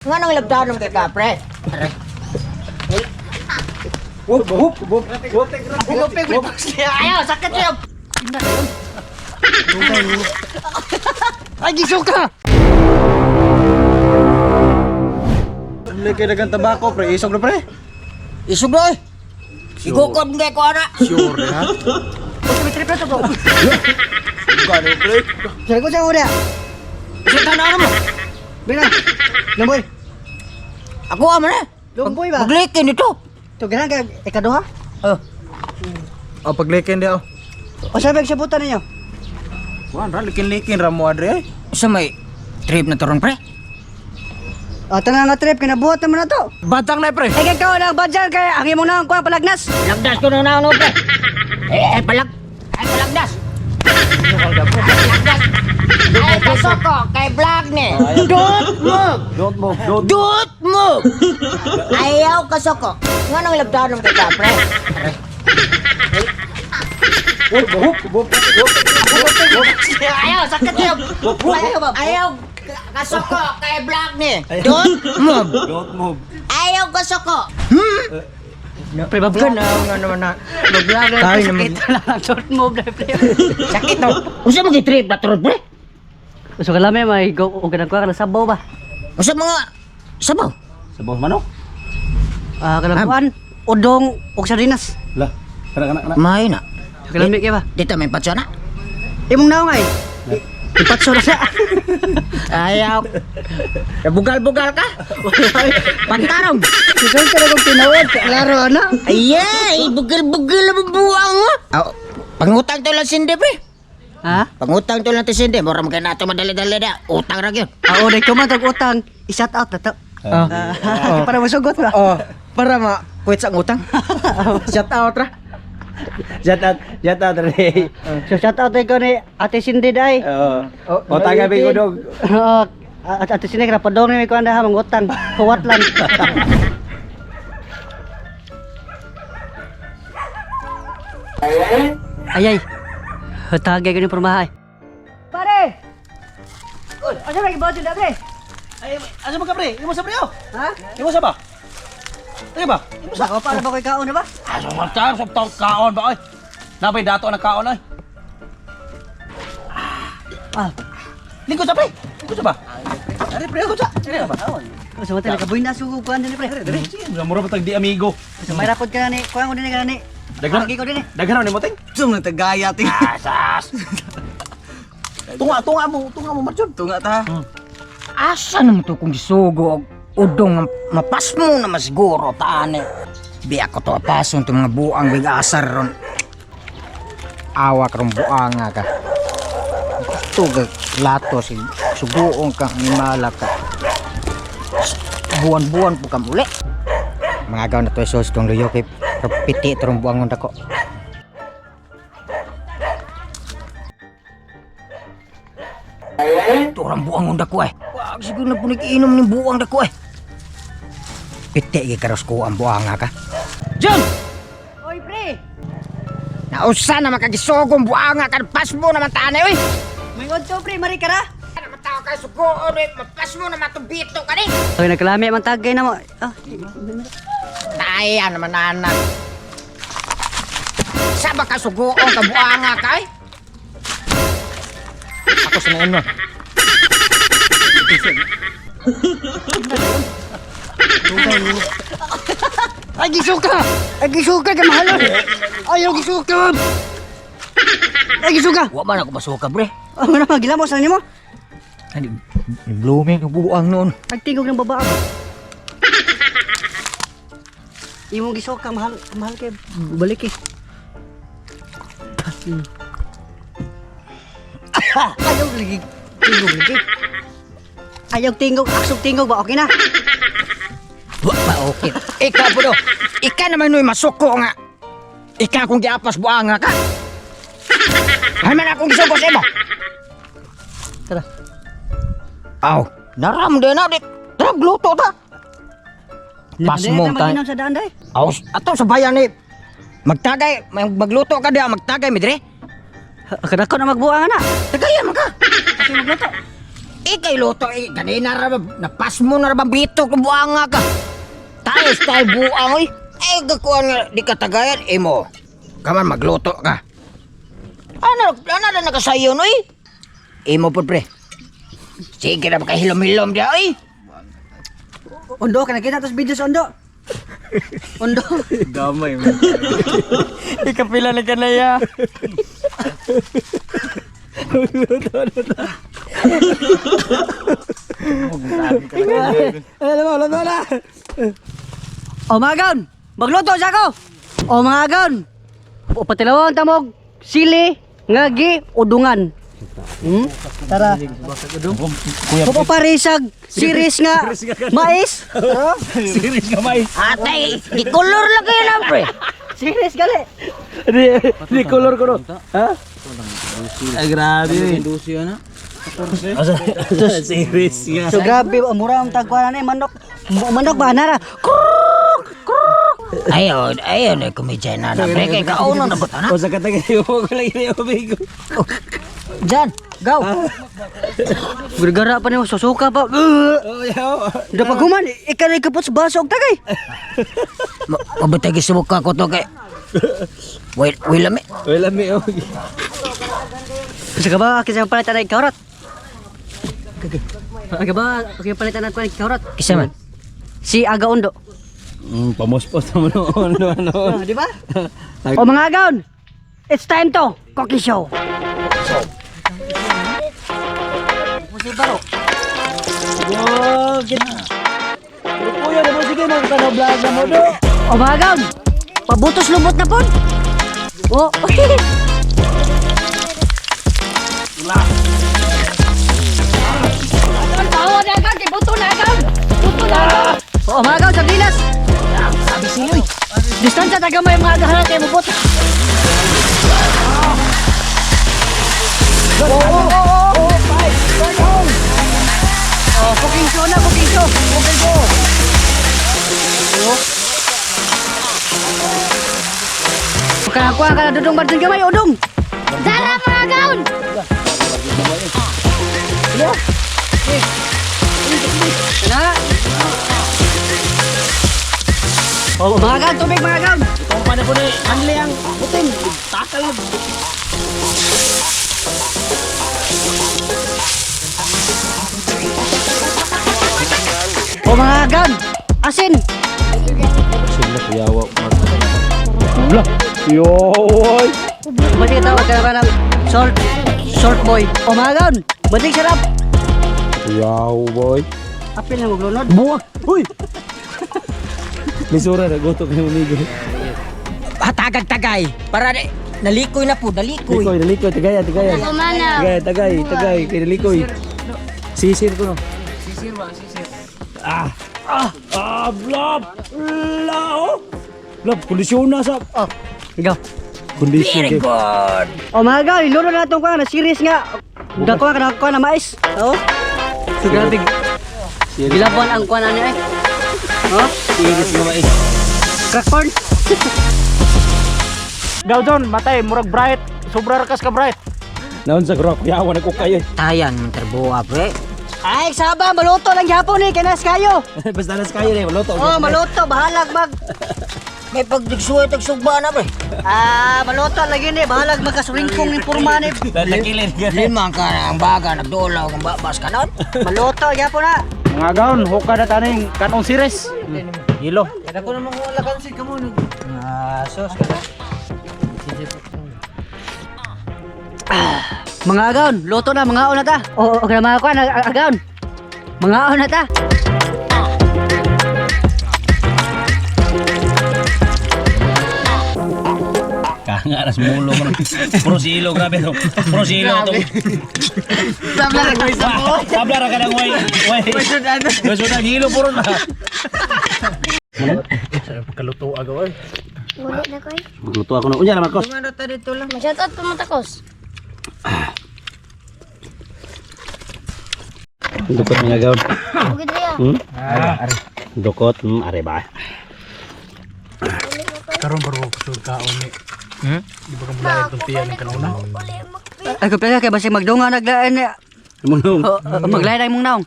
Nga nang labtanon kay ka, pre? Whoop, whoop, whoop, whoop. Whoop. Ayaw, sakit yun. Ay, gisuka! Hindi kayo dagang tabako, pre. Isog na, pre. Isog na eh. Igukod nga ko ana. Sure na. Trip na to, bro. Gano, pre? Sa ko sa ura. Sa tanan mo. Bina. Lamboy. Ako ama na. Lumboy ba? Maglikin ito. To ganahan ka ikaduha? Oh. Oh, paglikin di, oh. O sabi sa buta ninyo? Kuan ra, likin-likin ra mo, Adre. Sa may trip na toron, pre. O tanan nga trip kinabuhat naman na to. Batang na, pre. Ay ikaw na badyan kay ang imong naong kuha palagnas. Lagdas ko na na ano, pre. Eh, ay palag. Ay palagdas. Palagdas. Ay kasoko kay vlog ni. Don't move. Don't move, don't. Don't move. Ayaw kasoko. Nga nang labtanon kay ka, pre. Whoop, whoop, whoop, whoop. Ayaw, sakit yun. Ayaw, ayaw kasoko kay vlog ni. Don't move. Don't move. Ayaw kasoko. Pre babgan na nga naman na. Maglag Tayo naman. sakit na lang short move na pre. Sakit to. Unsa mo trip na toron, pre? So kalami may go og kanang kuha kanang sabaw ba? Unsa mga sabaw? Sabaw manok. Ah kanang kuan udong og sardinas. Lah, kana kana kana. May na. Kalami kay ba? Dito may patso na. Imong naong ay. Ipatso na siya. Ayaw. Bugal-bugal ka? Pantarong. Susunod ka na kong tinawag. Klaro na. Ayay, bugal-bugal ang buang mo. Aw, pangutang to lang sindi, pre. Ha? Pangutang to lang ti sindi. Mura mo kayo nato madali-dali na. Utang ra gyud. Ah, oh, dahil kumatag utang, i-shout out na to. Ah. Ah, para masugot ba? Oh, para ma kuwit sa utang. Shout out ra. Shout out, shout out re. So shout out ko ni Ate Cindy day. Oo. O taga dog. Oo. At Ate Cindy kaya padong ni ko anda ha mangutang. Huwat lang. Ayay. Tagay ko ni pormahay. Pare. Asa may gibato na pre? Ay, asa man ka pre? Imo sa pre oh. Ha? Imo sa ba? Ay ba? Imo sa. Ako pa ba koy kaon na ba? Asa man ka sa taong kaon ba oy? Napay dato ang kaon oy. Ah, Lingkod sa pre. Lingkod sa ba? Ari pre, lingkod sa. Ari ba? so mata nakabuhin na sugo kuan din pre. Dere, sige, mura pa tag di amigo. So may rapod ka na ni, kuan ko din ka na ni. Daghan. Agi ko din eh. Daghan ni mo ting. Sum nang tagaya ting. Asas. Tunga, tunga mo, tunga mo Marjon. Tunga ta. Asa naman to kung gisugo og udong nga mapasmo na masiguro taane. Bi ako to apason to mga buang big asar ron. Awa karon buanga ka. Gusto ka lato si suguong ka animala ka. Buwan-buwan po kam uli. Mga agaw na to sos tong luyo kay piti turong buangon dako. Turang buangon dako eh. Wag siguro na po nag-inom ng buang dako eh. Piti kay karos ko ang buanga ka. John! Oy pre. Nausa na makagisogong buanga ka pasmo naman taanay oy. May odto pre, mari ka ra. Ano man tao kay sugoon oy, mapasmo naman itong bito ka ni. Oy nagkalami man tagay na mo. Ah, Taya naman anak. Sa ba ka sugoon ka buanga ka ay? Ako sa mo. Ay gisuka. Ay gisuka ka mahalon. Ayaw gisuka. Ay gisuka. Wa man ako masuka bre. Ano na gilamos na nimo? Ani blooming ang buang noon. Nagtingog ng baba ba. Imong gisuka mahal mahal kay balik eh. Ayaw lagi tingog lagi. Ayaw tingog, aksog tingog ba okay na? Wa pa okay. Ikaw po do. Ikaw naman noy masuko nga. Ikaw kung giapas buanga ka. Hay man akong gisugo sa imo. Tara. Aw, naram din na di. Tara gluto ta. Pasmo ta. ta. Sa daan day. Aw, ato sa bayan ni magtagay, magluto ka diha, magtagay mi dire. Kadako na magbuang na. Tagayan man ka. Kasi magluto. Ikay luto eh, ganina ra ba, napas mo na ra ba bitok ng buanga ka. Tayo tayo buang oy. Eh gakuan nga di ka tagayan imo. Kaman magluto ka. Ano ano na nakasayon oy? Imo pud pre. Sige na ba kay hilom-hilom dia oy. Ondo, kana kita tos video sa Ondo. Ondo. Gamay mo. Ikapila na kanaya. Alam mo, alam mo na. O mga gaon, magluto sa ako. O mga gaon, o patilawan tamog, sili, ngagi, udungan. Tara. Kupo parisag, series nga, mais. Serious ka mais. Atay, di color lang kayo na pre. Series gali. Di, di color ko no. Ha? Ay, grabe. Serious nga. So grabe, ang mura ang tagkuhan na eh, manok. Manok ba nara? Krrrk, krrrk. Ayaw, ayaw na kumidya na na pre kay kauno na buta na. O sa katagay mo ko lang ini ko. Jan, go. Gargara pa niyo, susuka pa. Oh, yaw. Dapat guman, ikaw na ikapot sa baso og tagay. Mabutay gisubuka ko to kay. Wait, wait lami. Wala mi oh. Sa ka ba, kasi ang palitan ng kaurot. Ka ba, kasi palitan ng kaurot. Kisa man. Si Aga Ondo. Pamuspos naman noon, ano, ano. Ah, di ba? O mga agaon, it's time to Cookie Show. Wow, git. Kuya, na mo sige nang tanaw vlog na mo do. O mga agaon, pabutos lumot na po. Oh. O mga agaon, sardinas. Sabi siya, oy. Distansya taga may mga agahan kay mubot. Oh, cooking show na, cooking show. Cooking show. Kana kuha kana dudong badung gamay udong. Dara mga gaon! Na. Oh, mga gaon, tubig mga gaon. Kung paano po ni Anli ang putin. Takalab. Oh, mga gaon. Asin. Sila kuyawa. Bla. Yoy. Mati tawag ka na ng salt salt boy. Oh, mga gaon. Batik sarap. Yaw boy. Apil na maglunod. Buwak. Uy. Lisura na goto kay amigo. Hatagag tagay. Para di, nalikoy na po, nalikoy. Likoy, likoy, tagay, tagay. Kumana. Tagay, tagay, tagay, kay likoy. Sisir ko no. Sisir ba, sisir. Ah. Ah, ah, blab. Lao. Blab, kondisyon na sa. Oh, go. Kondisyon. Very good. Oh, mga gaon, ilunod na itong kuha na series nga. Dako ka na kuha na mais. Oh. So grabe. Gilaban ang kuha na niya eh. Oh, Serious nga mais. crack corn. Daw John, matay, murag bright. Sobra rakas ka bright. Naon sa grok, yawa na ko kayo. Tayan, terbuwa pre. Ay, saba, maluto lang gyapon eh, kanas kayo. Basta nas kayo eh, maluto. Oh, maluto, bahalag mag. May pagdigsuway tagsugba na pre. Ah, maluto lagi ni, bahalag magkasuringkong ni porma ni. Lalakilin ka. Limang ka na ang baga, nagdulaw ang babas ka noon. Maluto gyapon na. Mga gaon, huka na taning kanong series. Hilo. Mga agaon, luto na, mga na ta. Oo, okay na mga kuha, agaon. Mga na ta. Kangaras mulo ko. Puro silo, grabe to. Puro silo to. Tabla ra ko Tabla ra ka ng way. Way. Way sudan hilo puro na. Pagkaluto agaw ay. Wala na ko eh. Magluto ako na. Unya na Marcos. Shoutout pa matakos. Dukot mga gaon. Bukid riya. Dukot, are ba? Karon baro kusog kaon ni. Di ba ka mula itong tiyan ng kanuna? Ay, kupya kay basig magdunga naglain ni. Imong naong. Oh, oh, maglahi na imong naong.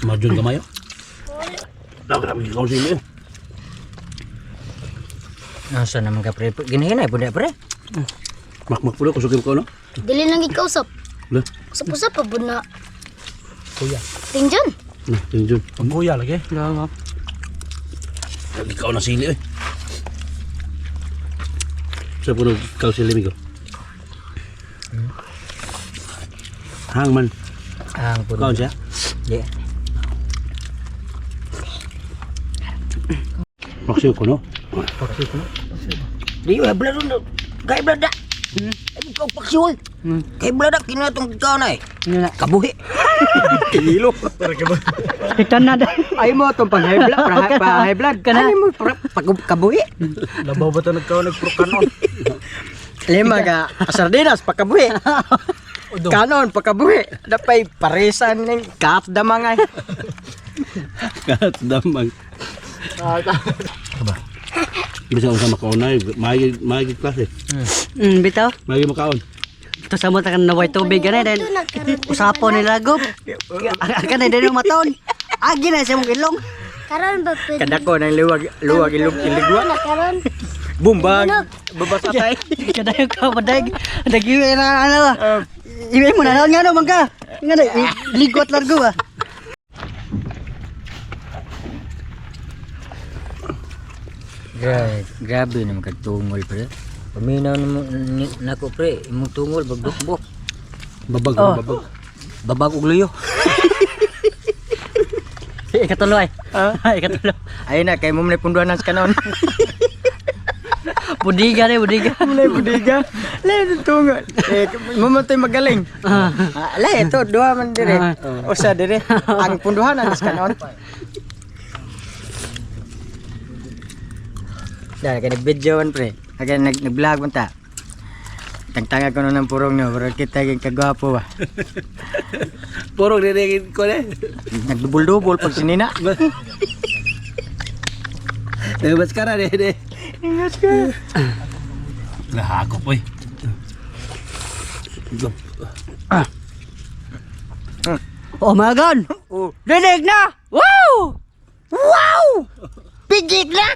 Marjun kamayo. Ah, grabe ikaw sili eh. Asa naman ka pre? Ginahinay po na pre. Makmak po na, kusugin ko no? Dili lang gid kausap. Wala. Usap-usap pa bud na. Kuya. Tingjan. Nah, tingin. Ang kuya lagi. Grabe. Grabe ikaw na sili eh. Sa puno ikaw sili migo. Hangman. Ang po. Kaon siya? Di. Maksiw ko no? Di ba blado na. Kay blada. Ay ikaw paksiw. Kay blada kinatong ikaw na eh. Yun na. Kabuhi. Kilo. Itan na dahil. Ay mo itong pang high blood, pa high blood. Kana. Ano mo kabuhi? Labaw ba ito nagkaon nagpro-kanon? Lima ka sardinas pakabuhi. Kanon pakabuhi. Dapay paresan ning kat damangay. Kat damang. Ba. Bisa ko sa makaon na maigi maigi klase. Bitaw. Maigi makaon. Ito sa mo takan na white tubig gani then usapon nila gob. Akan na din mataon. Agi na sa mong ilong. Karon ba pwede? Kadako ng luwag luwag ilog iligwa. Na karon. Bumbang babasatay. Kadayo ka padag. Dagi na ano. Ibe mo na nga no mangka. Nga na ligot largo ba. Grabe, grabe naman kagtungol pre. Paminaw namo nako pre, imong tungol bagdukbok. Babag Oh. babag. Babag og luyo. Ikatulo ay. Ikatulo. Ayun na kay mo man punduan sa kanon. Budiga ni budiga. Mulay budiga. Lay tungol. Eh mo man to'y magaling. Ah, lay ito duha man dire. Usa dire. Ang punduhan sa kanon. Dahil kay nag-video man pre. Kaya nag nag-vlog man ta. Tangtanga ko nun ng purong no, pero kita yung kagwapo ba. Puro dinigin ko na. Nagdubol-dubol pag sinina. Nabas ka na de. Ingat ka. Nahakop oy. Oh my God. Oh. Dinig na. Wow! Wow! Pigit na!